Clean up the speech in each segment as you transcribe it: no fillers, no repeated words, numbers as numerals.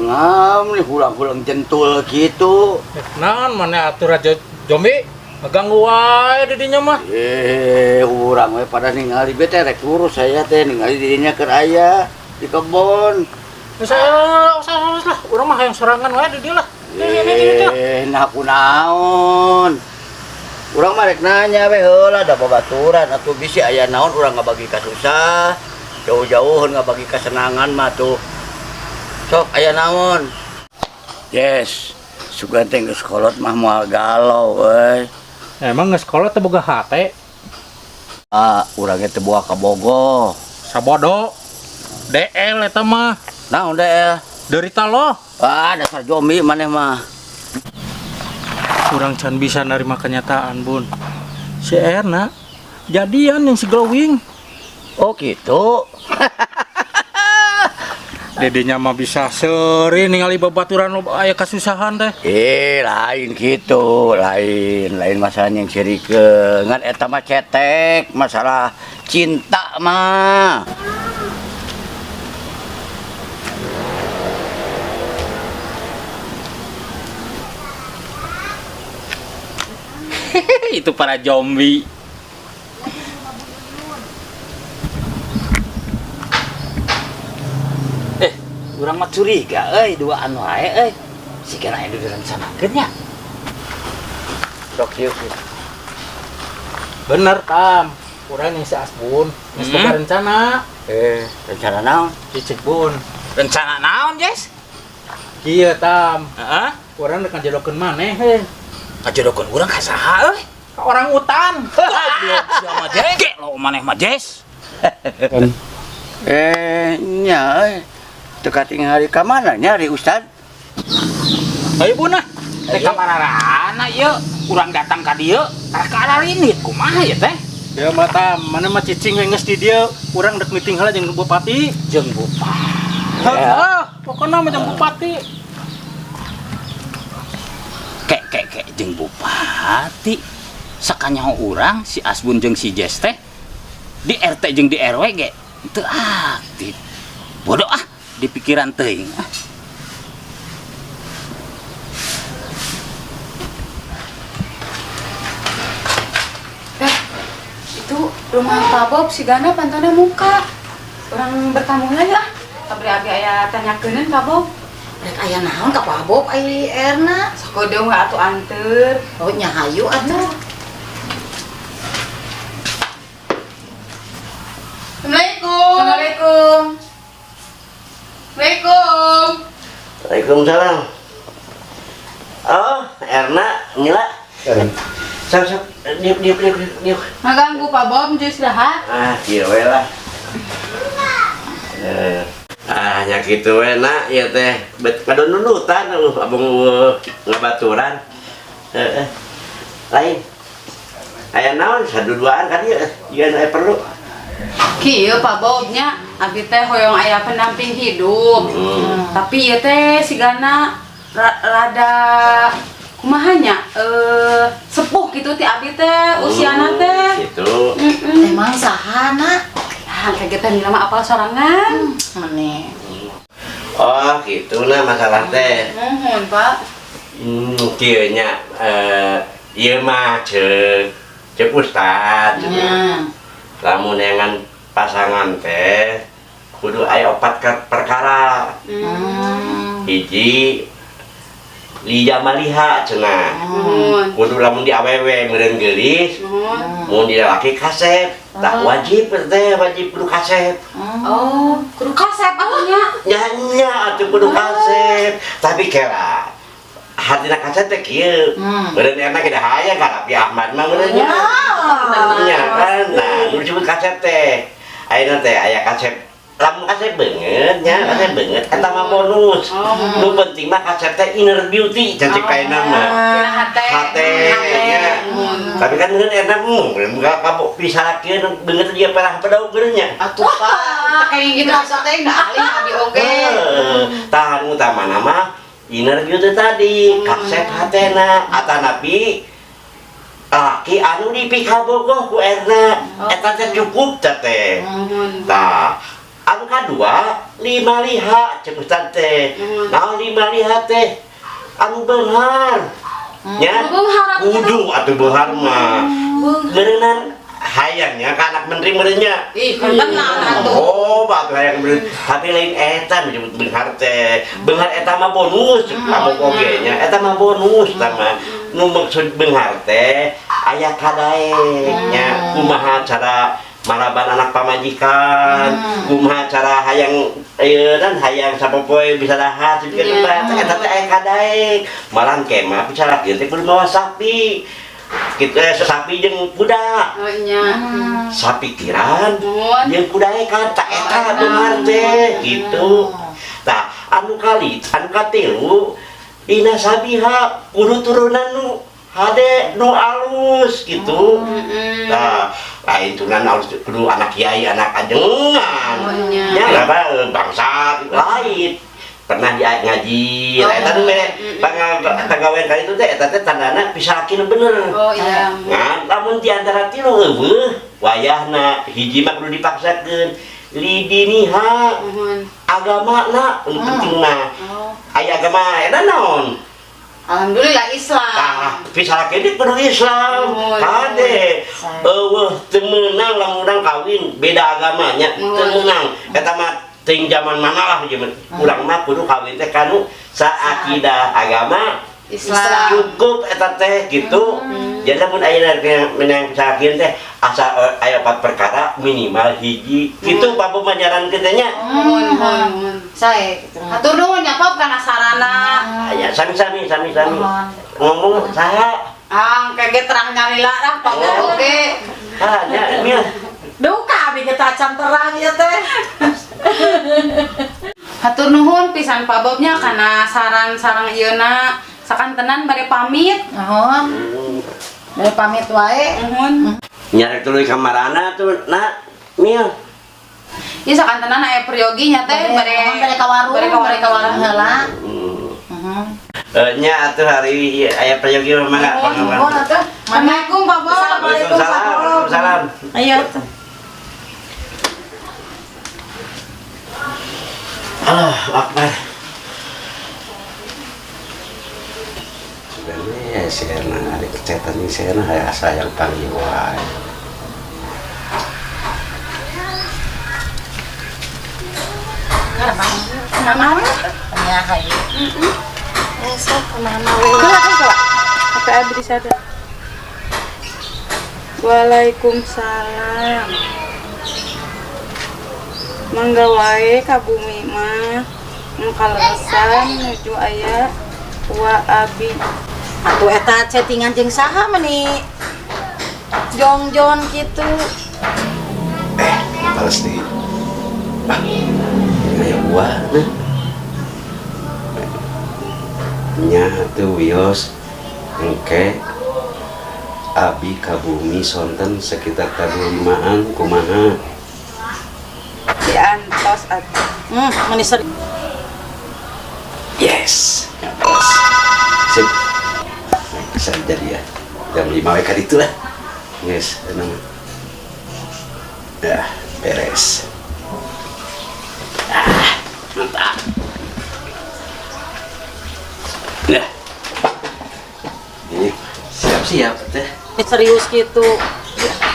Ngam nih hulang-hulang jentul gitu. Naon mana atuh raja zombie? Ngaganggu wae di dinya mah. Urang we pada ningali bete rek lurus saya teh ningali dirinya keur aya di kebon. Saya usah lah, urang mah hayang sorangan wae di dieu lah. Nah kunaon. Urang mah rek nanya we heula da babaturan atuh bisi aya naon urang ngabagi kasusah. Jauh-jauh ngabagi kasenangan mah tuh. Sok aya naon. Yes, sugan teh geus kolot mah moal galau euy. Emang geus kolot teh boga hate? Ah, urang teh boga kabogoh. Sabodo. DL eta mah. Naon DL? Derita loh. Ah, dasar zombie maneh mah. Kurang can bisa nerima kenyataan, Bun. Si Erna jadian yang si glowing. Oh gitu. Dedenya mah bisa seri ningali babaturan loba aya kasusahan teh. Lain gitu, lain lain masalah yang sirikeun. Ngan eta mah cetek, masalah cinta mah. Itu para zombie. Urang mah curiga euy duaan wae euy. Si kena aya direncanakeun nya. Sok yuk. Bener Tam. Urang yang si Asbun geus boga rencana. Rencana naon? Cicik Bun. Rencana naon, Jess? Kieu Tam. Heeh. Urang rek ngajodokeun maneh heuh. Ngajodokeun urang ka saha euy? Ka orang utan. Goblok sia mah, Jess. Ge lo maneh mah, Jess. Nya euy. Teu katingali ka mana nya ari Ustad? Ayo Bun ah. Teh ka mararana ieu, urang datang ka dieu, tah ka ararinit kumaha ieu teh? Ya mah Tam, mana mah cicing we geus di dieu, urang rek meeting heula jeung bupati. Jeung bupati. Heeh, pokona mah jeung bupati. Kek kek kek jeung bupati. Sakanyaho urang si Asbun jeung si Jess teh di RT jeung di RW ge teu aktif. Bodoh ah, di pikiran teuing. Itu rumah Pak Bob si Gana pantona muka. Orang bertamu aja ah. Kabri abi aya tanyakeun Pak Bob. Rek aya naon ka Pak Bob ai Erna? Sakodeung we atuh anteur. Oh nya hayu atuh. Assalamualaikum. Assalamualaikum. Assalamualaikum. Waalaikumsalam. Oh, Erna, Mila. Sok sok diuk diuk diuk diuk. Ngaganggu Pak Bob jeung istirahat. Ah, kieu we lah. Ah, nya kitu we na ieu teh. Bet kadundutan lu abang ngabaturan. Heeh. Lain. Aya naon saduduaan ka dieu? Ieu aya perlu. Kieu Pak Bob nya abi teh hoyong aya pendamping hidup. Tapi ieu teh sigana rada kumaha nya sepuh gitu ti abi teh usiana teh. Gitu. Emang sahana? Ah, kagetan mila mah apal sorangan. Mene. Oh, gitu nah masalah teh. Mohon, Pak. Kieu nya ieu mah ceuk ceuk ustad. Nya. Lamun neangan pasangan teh kudu aya opat perkara. Hiji liya maliha cenah. Kudu lamun di awewe meureun geulis, mun di lalaki kasep. Tah wajib teh, wajib kudu kasep. Oh, kudu kasep atuh nya. Nya nya atuh kudu kasep. Tapi kela hatina kasep teh kieu. Meureun enak ge hayang ka Raffi Ahmad mah meureun nya. Nya kan, nah nu disebut kasep teh. Ayeuna teh aya kasep. Lamun kasep beungeut nya, kasep beungeut eta mah bonus. Nu penting mah kasep teh inner beauty cacik kaena mah. Tina hate. Hate nya. Tapi kan meureun eta mah buka kapok pisarakeun beungeut dia parah pedaug geureuh nya. Atuh Pak, kayak gitu asa teh da alim abi oge. Tah nu utamana mah inner beauty tadi, kasep hatena atanapi laki anu dipikabogoh ku Erna. Eta teh cukup teh. Tah, anu Kadua limaliha cek ustad teh. Naon limaliha teh? Anu beunghar. Nya. Beunghar atuh. Kudu atuh beunghar mah. Meureunan hayangnya ka anak menteri meureunnya. Ih, tenang atuh. Oh, batu hayang bener. Tapi lain eta nu disebut beunghar teh. Beunghar eta mah bonus, abok oge nya. Eta mah bonus eta mah. Nu maksud beunghar teh aya kadaek nya, kumaha cara maraban anak pamajikan, kumaha cara hayang ieu dan hayang sapopoe bisa dahar sih eta eta teh aya kadaek. Malah ke mah bicara kieu teh kudu mawa sapi. Kitu sapi jeung kuda. Oh nya. Sapikiran Nuhun. jeung kudaekan tak eta beunghar teh gitu. Tah anu kali anu katilu dina sabiha kudu turunan nu hade nu alus gitu. Tah lain turunan alus kudu anak kiai anak ajengan. Oh, nya. Ya apa bangsa lain pernah dia ngaji. Lah eta nu mere panggawean kali itu teh eta teh tandana pisalaki nu bener. Oh iya. Nah, lamun di antara tilu eueuh wayahna hiji mah kudu dipaksakeun lidiniha Nuhun. agamana nu pentingna. Oh. Aya agama eta naon? Alhamdulillah Islam. Tah, pisalaki di kudu Islam. Nuhun. Kade eueuh teu meunang lamun urang kawin beda agamanya teu meunang. Eta mah ting zaman mana lah zaman urang mah kudu kawin teh kanu saakidah agama Islam. Cukup eta teh gitu. Jadi lamun ayeuna menang pisalaki teh asa aya 4 perkara minimal hiji. Kitu Pak mah nyarankeun teh nya. Nuhun, nuhun, nuhun. Sae gitu. Hatur nuhun nya Pop kana sarana. Aya sami-sami sami-sami. Ngomong saha? Ah, kaget terang nyalila lah Pak Oh. oge. Ah, nya mil. Duka abi kita acan terang ya teh. Hatur nuhun pisan Pak Bobnya kana saran-sarang ieuna. Sakantenan bade pamit. Nuhun. Bade pamit wae. Nuhun. Nyarek tuluy ka marana tuh, nak mil. Ieu sakantenan aya peryogi nya teh bade bade ka warung, bade ka warung. Bade ka warung heula. Nya atuh hari aya peryogi mah mangga. Nuhun atuh. Assalamualaikum Pak Bob. Waalaikumsalam. Waalaikumsalam. Ayo atuh. Allah Akbar. Sebenarnya si Erna ada kecetan ini si Erna kayak asa yang panggil wae. Kemana? Ya hayu. Esok kemana we? Apa abdi sada? Waalaikumsalam. Mangga wae ka bumi mah kaleresan nuju aya wa abi. Atuh eta chattingan jeung saha meni? Jongjon kitu. Balas di. Ah, aya buah nah. Nya tuh wios engke abi ka bumi sonten sekitar tahun 5-an kumaha. Diantos atuh. Meni seri. Yes. Yes. Sip. Bisa jadi ya. Jam 5 we ka ditu lah. Yes, emang. Ya, beres. Ah, mantap. Nah. Ini siap-siap teh. Serius gitu.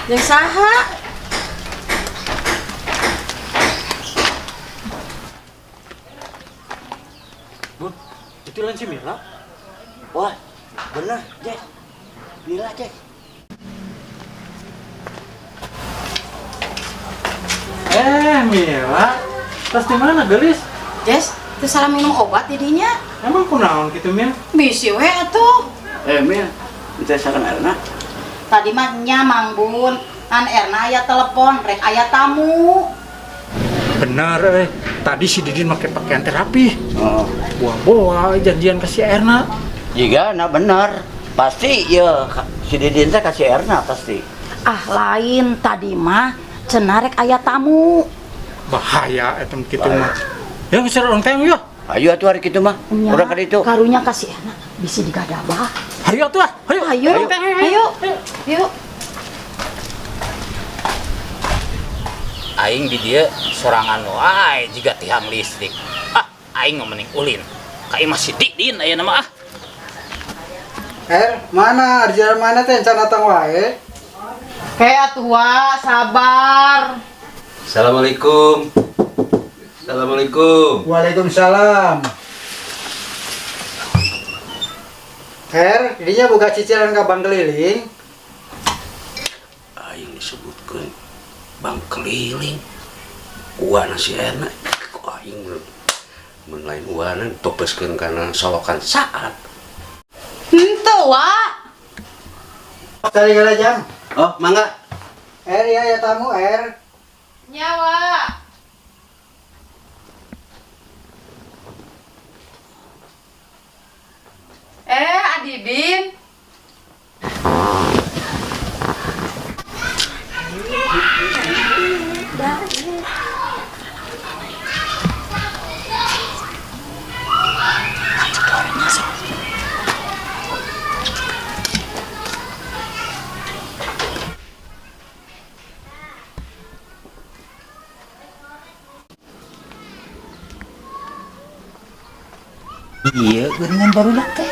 Jeung saha? Bun, itu lain si Mila. Wah, bener, Jack. Mila, Jack. Mila, tas di mana, gelis? Jess, itu salah minum obat jadinya. Emang kunaon gitu, Mil? Bisi we atuh. Mil, itu saran Erna. Tadi mah nya Mang Bun, kan Erna aya telepon, rek aya tamu. Bener, Tadi si Didin make pakaian terapi. Oh. Buah-buah janjian ke si Erna. Jika nah bener. Pasti ya si Didin teh kasih Erna pasti. Ah lain tadi mah cenah rek aya tamu. Bahaya eta kitu mah. Ya geus urang teh yeuh. Ayo atuh hari kitu mah. Nya, Urang ka ditu. Karunya kasih Erna bisi digadabah. Hayu atuh ah. Hayu. Ayo, ayo, ayo. Aing di dieu sorangan wae jiga tiang listrik. Ah, aing mah mending ulin. Ka imah si Didin ayeuna mah ah. Mana Arjuna mana teh can datang wae? Kayak atuh wa, sabar. Assalamualaikum. Assalamualaikum. Waalaikumsalam. Dinya boga cicilan ka bank keliling. Aing disebutkeun bank keliling. Uana si Erna, kok aing mun lain uana topeskeun kana solokan saat. Henteu wa. Cari gala jam. Oh, mangga. Ya ya tamu Er. Nyawa. Adidin. Iya, geuningan barudak teh.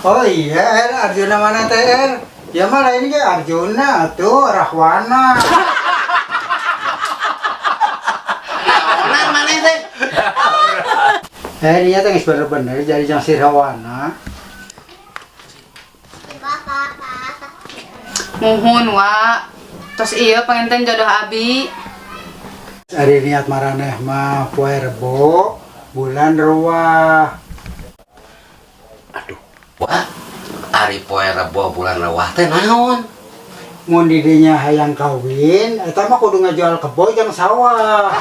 Oh iya, Arjuna mana teh Er? Ya mah lain ge Arjuna tuh Rahwana. Naonan maneh teh? Iya teh geus bener-bener jadi jang si Rahwana. Muhun wa. Tos ieu panginten jodoh abi. Ari niat maraneh mah poe Rebo bulan Ruwah. Aduh, wah. Ari poe Rebo bulan Ruwah teh naon? Mun didinya hayang kawin, eta mah kudu ngajual kebo jeung sawah.